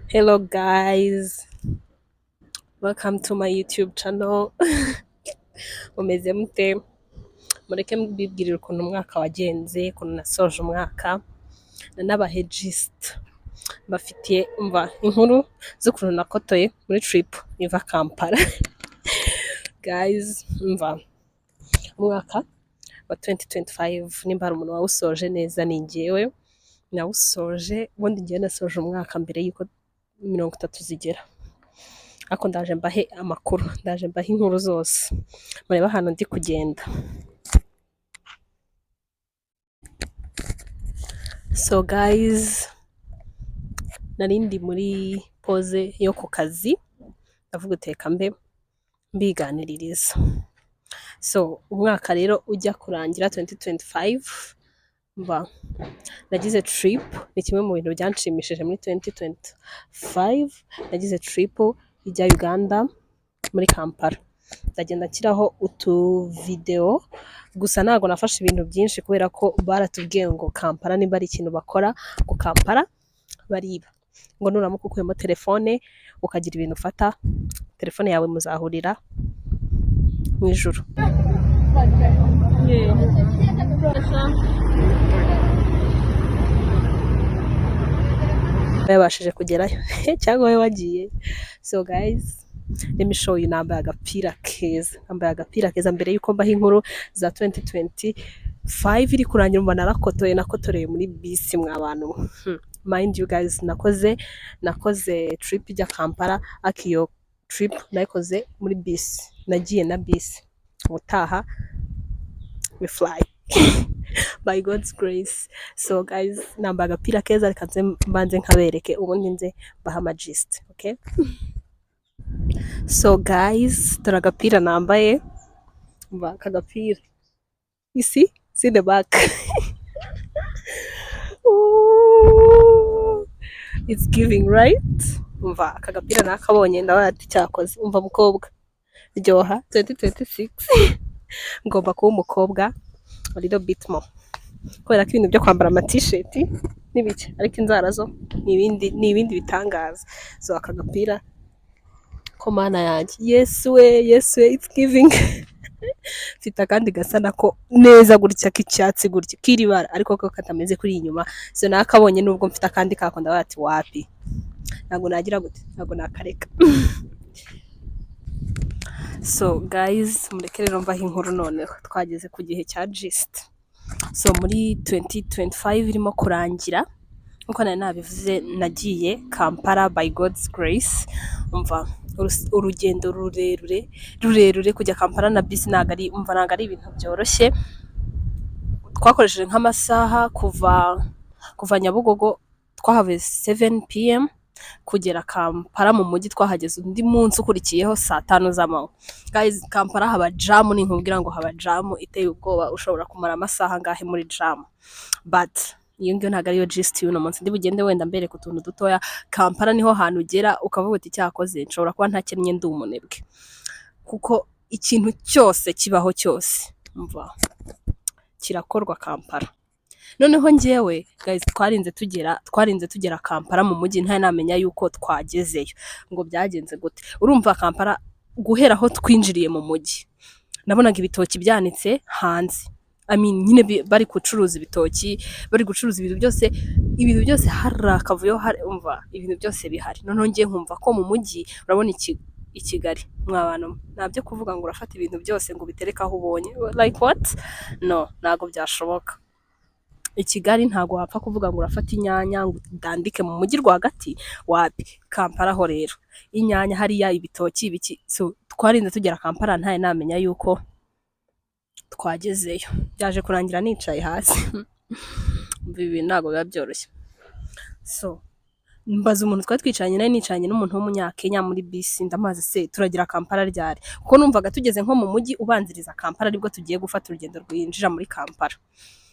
Hello guys, welcome to my YouTube channel. Mumeze mute? Mureke mbibwirire ukuntu umwaka wagenze, ukuntu nasoje umwaka, nanabahe gist. Mbafitiye, umva, inkuru z'ukuntu nakotoye muri trip iva Kampala. Guys, umva, umwaka wa 2025 nimba hari umuntu wawusoje neza ni njyewe nawusoje. Ubundi njyewe nasoje umwaka mbere y'uko 30 zigera, ariko ndaje mbahe amakuru, ndaje mbahe inkuru zose. Murebe ahantu ndi kugenda. So guys, nari ndi muri pause yo ku kazi, ndavuga uteka mbe mbiganiririza. So umwaka rero ujya kurangira 2025, mba nagize trip, ni kimwe mu bintu byanshimishije muri 2025. Nagize trip ijya Uganda muri Kampala, ndagenda nshyiraho utuvideo, gusa ntabwo nafashe ibintu byinshi kubera ko baratubwiye ngo Kampala nimba ari ikintu bakora ngo Kampala bariba, ngo nuramuka ukuyemo telefone ukagira ibintu ufata, telefone yawe muzahurira mu ijuru. Yabashije kugerayo cyangwa wowe wagiye? So guys, let me show you. Nambaye agapira keza, nambaye agapira keza. Mbere yuko mbaha inkuru za 2025 iri kurangira, mba narakotoye, nakotoreye muri bisi mwa bantu. Mind you guys, nakoze trip ijya Kampala, ariko iyo trip nayikoze muri bisi, nagiye na bisi. Ubutaha we fly by God's grace. So guys, nambaye agapira keza, reka nze mbanze nkabereke, ubundi nze mbahe ama gist, okay? So guys, dore agapira nambaye. Umva aka gapira, you see, see the back. Ooh, it's giving, right? Umva aka gapira nakabonye, ndabaye ati cyakoze. Umva mukobwa ryoha, 2026 ngomba kuba umukobwa a little bit more, kubera ko ibintu byo kwambara ama t-shirt n'ibiki, ariko inzara zo ni ibindi bitangaza. So aka gapira ko, Mana yanjye, Yesu we, Yesu we, it's giving. Mfite akandi gasa nako neza gutya k'icyatsi gutya k'iri bara, ariko ko katameze kuri inyuma. So nakabonye, nubwo mfite akandi kako, ndabaye ati wapi, ntabwo nagira gute, ntabwo nakareka. So guys, mureke rero mbahe inkuru. Noneho twageze ku gihe cya gist. So muri 2025 irimo kurangira, nkuko nari nabivuze, nagiye Kampala by God's grace. Umva, urugendo rurerure rurerure kujya Kampala na bisi ntabwo ari, umva, ntabwo ari ibintu byoroshye. Twakoresheje nk'amasaha, kuva Nyabugogo twahavuye 7 p.m., kugera Kampala mu mujyi twahageze undi munsi ukurikiyeho saa 5 z'amanywa. Guys, Kampala haba jam, ninkubwira ngo haba jam iteye ubwoba, ushobora kumara amasaha angahe muri jam. But iyo ngiyo ntabwo ariyo gist y'uno munsi. Ndi bugende wenda mbereka utuntu dutoya. Kampala niho hantu ugera ukavuga uti cyakoze nshobora kuba ntakennye ndi umunebwe, kuko ikintu cyose kibaho cyose, umva, kirakorwa Kampala. Noneho njyewe guys, twarinze tugera Kampala mu mujyi ntari namenya yuko twagezeyo. Ngo byagenze gute? Urumva Kampala, guhera aho twinjiriye mu mujyi nabonaga ibitoki byanitse hanze. I mean, nyine bari gucuruza ibitoki, bari gucuruza ibintu byose, ibintu byose, hari akavuyo, hari, umva, ibintu byose bihari. Noneho ngiye nkumva ko mu mujyi, urabona iki i Kigali mwa bantu mwe, nta byo kuvuga ngo urafata ibintu byose ngo ubitereke aho ubonye, like what? No, ntabwo byashoboka. I Kigali ntabwo wapfa kuvuga ngo urafata inyanya ngo udandike mu mujyi rwagati, wapi. Kampala ho rero inyanya hariya, ibitoki, ibiki. So twarinze tugera Kampala ntaye namenya yuko twagezeyo. Byaje kurangira nicaye hasi. Umva, ibi bintu ntabwo biba byoroshye. So mbaza umuntu twari twicaranye, nari nicaranye n'umuntu w'Umunyakenya muri bisi, ndamubaza: se turagira Kampala ryari? Kuko numvaga tugeze nko mu mujyi ubanziriza Kampala aribwo tugiye gufata urugendo rwinjira muri Kampala.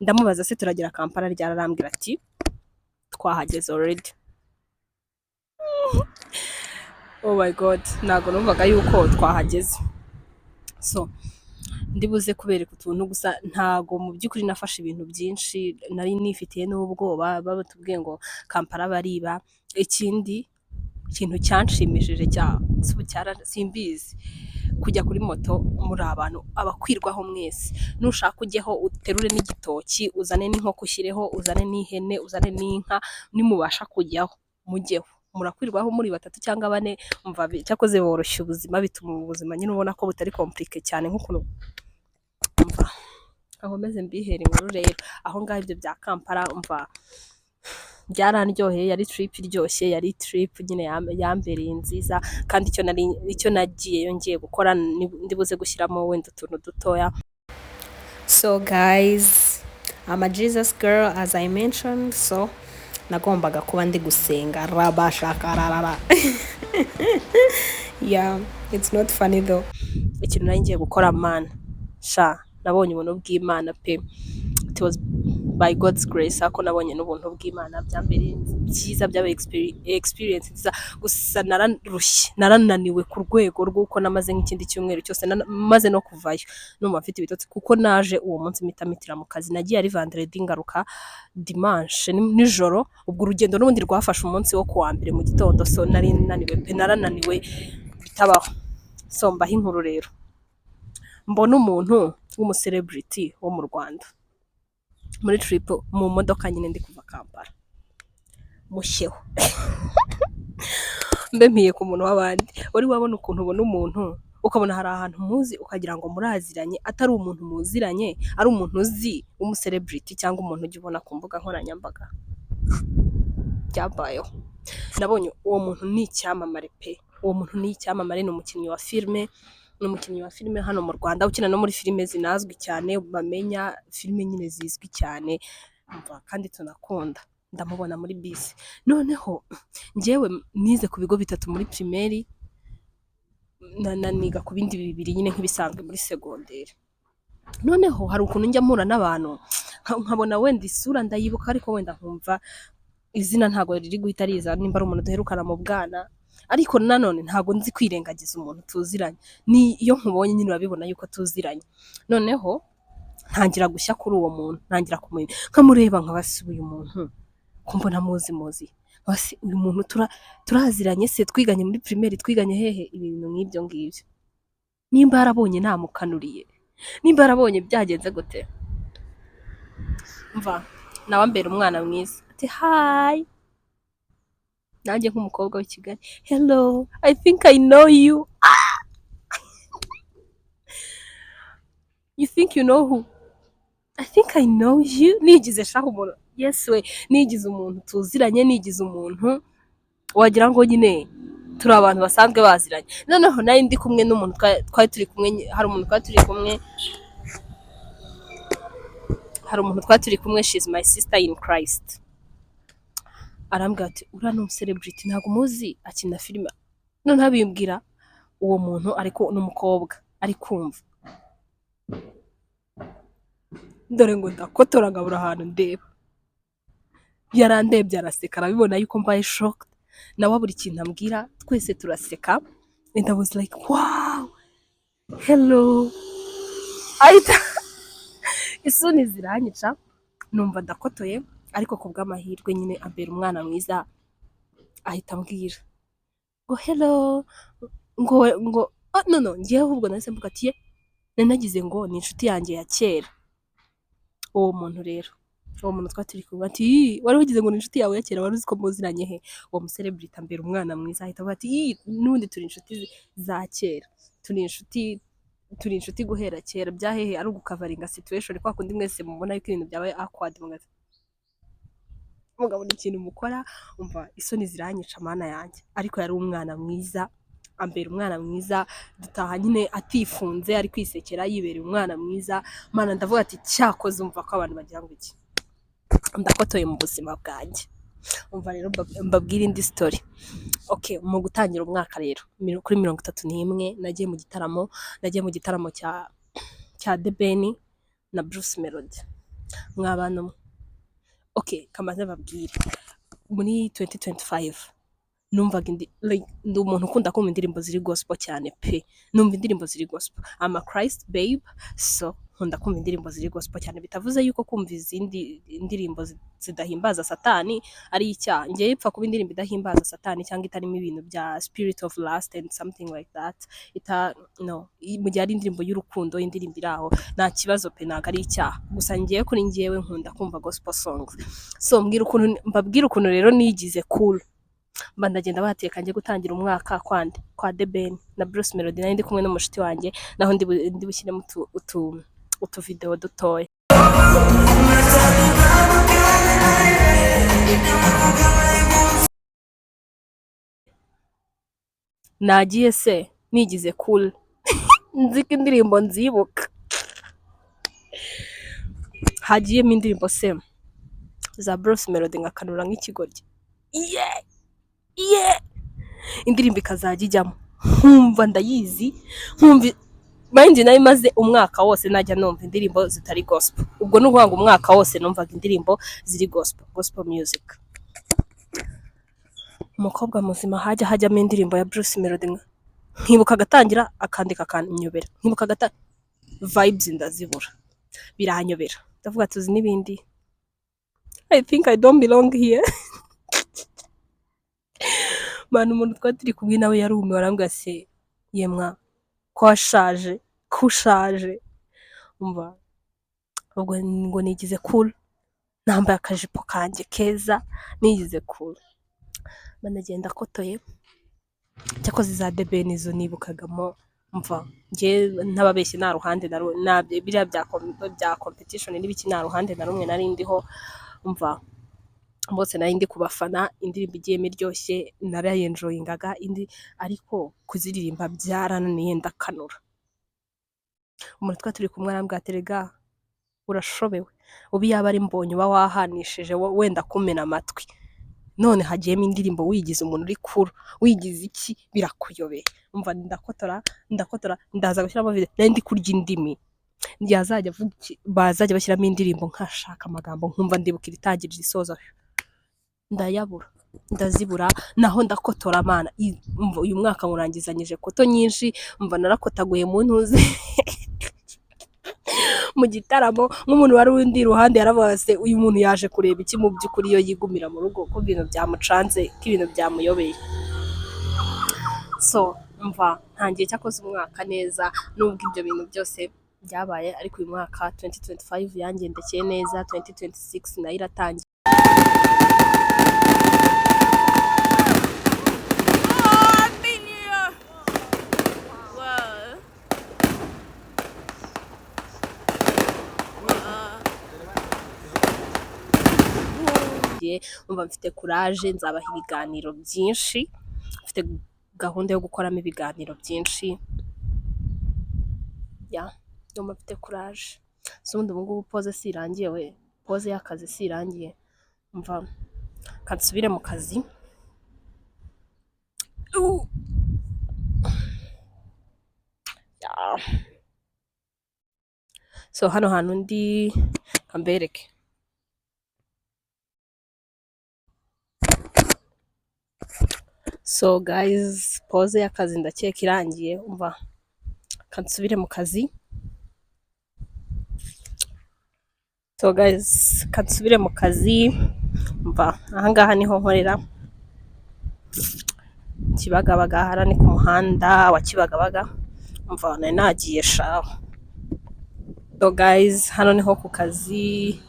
Ndamubaza: se turagira Kampala ryari? Arambwira ati twahageze already. Oh my God, ntabwo numvaga yuko twahageze. So ndibuze kubereka utuntu gusa, ntago mu by'ukuri nafashe ibintu byinshi, nari nifitiye n'ubwoba, batubwiye ngo Kampala bariba. Ikindi Ikintu cyanshimishije cya simbizi, kujya kuri moto muri abantu abakwirwaho mwese. Nushaka ujyeho uterure n'igitoki, uzane n'inkoko ushyireho, uzane n'ihene, uzane n'inka, nimubasha kujyaho mujyeho, murakwirwaho muri batatu cyangwa bane. Umva, cyakoze boroshya ubuzima, bituma ubuzima nyine ubona ko butari compliqué cyane nk'ukuntu. Umva aho meze, mbihera inkuru rero aho ngaho. Ibyo bya Kampala, umva, byarandyoheye. Yari trip iryoshye, yari trip nyine yambereye nziza. Kandi icyo nari, icyo nagiyeyo ngiye gukora, ndibuze gushyiramo wenda utuntu dutoya. So guys, I'm a Jesus girl, as I mentioned, so nagombaga kuba ndi gusenga rabashakararara. Yeah, it's not funny though. Ikintu nari ngiye gukora, mana sha, nabonye ubuntu bw'Imana pe. It was by God's grace, ariko nabonye n'ubuntu bw'Imana. Byambereye byiza, byabaye experience nziza. Gusa nararushye, narananiwe ku rwego rw'uko namaze nk'ikindi cyumweru cyose maze no kuvayo numva mfite ibitotsi, kuko naje uwo munsi mpita mpitira mu kazi. Nagiye ari vendredi, ngaruka dimanche nijoro. Ubwo urugendo n'ubundi rwafashe umunsi wo kuwa mbere mu gitondo. So nari naniwe pe, narananiwe bitabaho. So mbaho inkuru rero, mbona umuntu w'umucelebrity wo mu Rwanda muri trip, mu modoka nyine ndi kuva Kampala. Mushyeho mbe mpiye ku muntu w'abandi. Wari wabona ukuntu ubona umuntu, ukabona hari ahantu muzi, ukagira ngo muraziranye, atari umuntu muziranye, ari umuntu uzi w'umucelebrity cyangwa umuntu ujya ubona ku mbuga nkoranyambaga? Byambayeho. Nabonye uwo muntu, ni icyamamare pe. Uwo muntu ni icyamamare, ni umukinnyi wa filime, ni umukinnyi wa filime hano mu Rwanda, ukina no muri filime zinazwi cyane, bamenya filime nyine zizwi cyane, umva, kandi tunakunda. Ndamubona muri bisi. Noneho njyewe nize ku bigo bitatu muri primaire, na niga ku bindi bibiri nyine nk'ibisanzwe muri segonderi. Noneho hari ukuntu njya mpura n'abantu, nkabona wenda isura ndayibuka, ariko wenda nkumva izina ntabwo riri guhita riza, nimba ari umuntu duherukana mu bwana. Ariko nanone ntabwo nzi kwirengagiza umuntu tuziranye. Ni iyo nkubonye nyine urabibona yuko tuziranye. Noneho ntangira gushya kuri uwo muntu, ntangira kumenya, nkamureba, nkabasi uyu muntu ko mbona muzi muzi, nkabasi uyu muntu turaziranye se? Twiganye muri primaire? Twiganye hehe? Ibintu nk'ibyo ngibyo. Nimba yarabonye namukanuriye, nimba yarabonye byagenze gute, mva nawe ambera umwana mwiza, ati: "Hi." Nanjye nk'umukobwa w'i Kigali: "Hello, I think I know you." Ah! "You think you know who?" "I think I know you." Nigize shaho umuntu, yes we, nigize umuntu tuziranye, nigize umuntu wagira ngo nyine turi abantu basanzwe baziranye. Noneho nari ndi kumwe n'umuntu twari turi kumwe, hari umuntu twari turi kumwe, hari umuntu twari turi kumwe, she's my sister in Christ. Arambwira ati: "Uriya ni umucelebrity, ntabwo umuzi? Akina filime." Noneho abimbwira uwo muntu, ariko n'umukobwa ari kumva. Dore ngo ndakotora nkabura ahantu ndeba. Yarandebye araseka, arabibona yuko mbaye shocked, nawe buri kintu ambwira, twese turaseka. And I was like, "Wow, hello." Ahita isoni ziranyica, numva ndakotoye. Ariko ku bw'amahirwe nyine ambera umwana mwiza, ahita ambwira ngo: "Hello." Ngo ah, no, ngewe ahubwo nahise mvuga ati: "Ye, nari nagize ngo ni inshuti yanjye ya kera." Uwo muntu rero, uwo muntu twari turi kumwe, ati: "Ii, wari wagize ngo ni inshuti yawe ya kera? Wari uzi ko muziranye he?" Uwo mucelebrity ambera umwana mwiza, ahita avuga ati: "Ii, n'ubundi turi inshuti za kera, turi inshuti guhera kera." Byahehe ari ugukavaringa situation, kwa kundi mwese mubona yuko ibintu byabaye awkward, mugahita mugabona ikintu mukora. Umva, isoni ziranyica, mana yanjye. Ariko yari umwana mwiza, ambera umwana mwiza, dutaha nyine atifunze, ari kwisekera, yibereye umwana mwiza. Mana, ndavuga ati: "Cyakoze." Umva ko abantu bagira ngo iki, ndakotoye mu buzima bwanjye. Umva rero mbabwire indi story. Okay, mu gutangira umwaka rero, kuri 31 nagiye mu gitaramo, nagiye mu gitaramo cya The Ben na Bruce Melody. Mwabana mwe, okay, kamaze babwire, muri 2025 numvaga indi, like, ndi umuntu ukunda kumva indirimbo ziri gospel cyane pe. Numva indirimbo ziri gospel, I'm a Christ babe. So Nkunda kumva indirimbo ziri gospel cyane, bitavuze yuko kumva izindi ndirimbo zidahimbaza Satani ari icyaha. Njyewe ipfa kuba indirimbo idahimbaza Satani cyangwa itarimo ibintu bya spirit of lust and something like that, ita no mu gihe ari indirimbo y'urukundo, indirimbo iri aho, nta kibazo pe, ntabwo ari icyaha. Gusa ngewe, kuri ngewe, nkunda kumva gospel songs. So mbwira ukuntu, mbabwire ukuntu rero nigize cool, mba ndagenda bateka njye gutangira umwaka kwande kwa The Ben na Bruce Melody. Nari ndi kumwe n'umushuti wanjye, naho ndi bushyiremo utu video dutoya. Nagiye se nigize cool, nzi ko indirimbo nzibuka, hagiyemo indirimbo se za Bruce Melody, ngakanura nk'ikigoryi. Ye indirimbo ikazajya ijyamo nkumva ndayizi, nkumva mind nayo imaze umwaka wose najya numva indirimbo zitari gospel. Ubwo ni ukuvuga ngo umwaka wose numvaga indirimbo ziri gospel, gospel music. Umukobwa muzima hajya hajyamo indirimbo ya Bruce Melody, nkibuka agatangira akandika akanyobera, nkibuka agata vibes ndazibura, biranyobera. Ndavuga tuzi n'ibindi, I think I don't belong here, man. Umuntu twari turi kumwe nawe yarumiwe, arambwira se: "Yemwa, ko washaje, ko ushaje?" Umva, ubwo ngo nigize cool, nambaye akajipo kanjye keza, nigize cool, banagenda akotoye. Cyakoze za The Ben izo nibukagamo. Mva njye ntababeshye, nta ruhande na biriya bya competition n'ibiki, nta ruhande na rumwe nari ndiho. Mva bose nari ndi kubafana. Indirimbo igiyemo iryoshye narayenjoyingaga indi, ariko kuziririmba byarananiye, ndakanura. Umuntu twari turi kumwe arambwira ati: "Erega urashobewe, ubu iyaba ari Mbonyi uba wahanishije wenda kumena amatwi, none hagiyemo indirimbo wigize umuntu uri cool, wigize iki, birakuyobeye." Umva, ndakotora, ndakotora, ndaza gushyiramo video. Nari ndi kurya indimi, yazajya avuga iki, bazajya bashyiramo indirimbo nkashaka amagambo, nkumva ndibuka iritangira, irisoza, ndayabura, ndazibura. Naho ndakotora mana. Umva, uyu mwaka nkurangizanyije koto nyinshi. Umva, narakotaguye mu ntuze mu gitaramo, nk'umuntu wari undi iruhande yaravuga se: "Uyu muntu yaje kureba iki mu by'ukuri iyo yigumira mu rugo, ko ibintu byamucanze, ko ibintu byamuyobeye?" So mva ntangiye cyakoze umwaka neza, nubwo ibyo bintu byose byabaye, ariko uyu mwaka 2025 yangendekeye neza. 2026 nayo iratangiye. Oh, Happy New Year! Wow. Wow. Umva, mfite courage, nzabaha ibiganiro byinshi, mfite gahunda yo gukoramo ibiganiro byinshi. Ya, ndumva mfite courage. So ubundi ubu ngubu pause si irangiye we? Pause y'akazi si irangiye? Umva, kansubire mu kazi. Ya. So hano hantu ndi kambereke. So guys, pause y'akazi ndakeka irangiye. Umva, kansubire mu kazi. So guys, kansubire mu kazi. Umva, ahangaha niho nkorera, Kibagabaga. Hariya ni ku muhanda wa Kibagabaga. Umva, nari nagiye shaho. So guys, hano niho ku kazi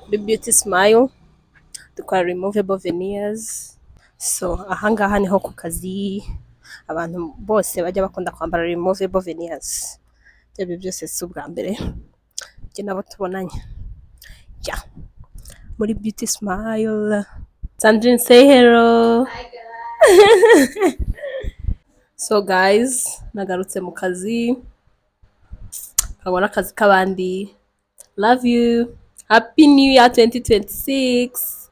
kuri Beauty Smile, dukora removable veneers. So ahangaha niho ku kazi, abantu bose bajya bakunda kwambara removable veneers. Ibyo aribyo byose si ubwa mbere njye nabo tubonanye ya muri Beauty Smile. Sandrine, say hello. Hi guys. So guys, nagarutse mu kazi, nkabona akazi k'abandi. Love you, happy new year 2026.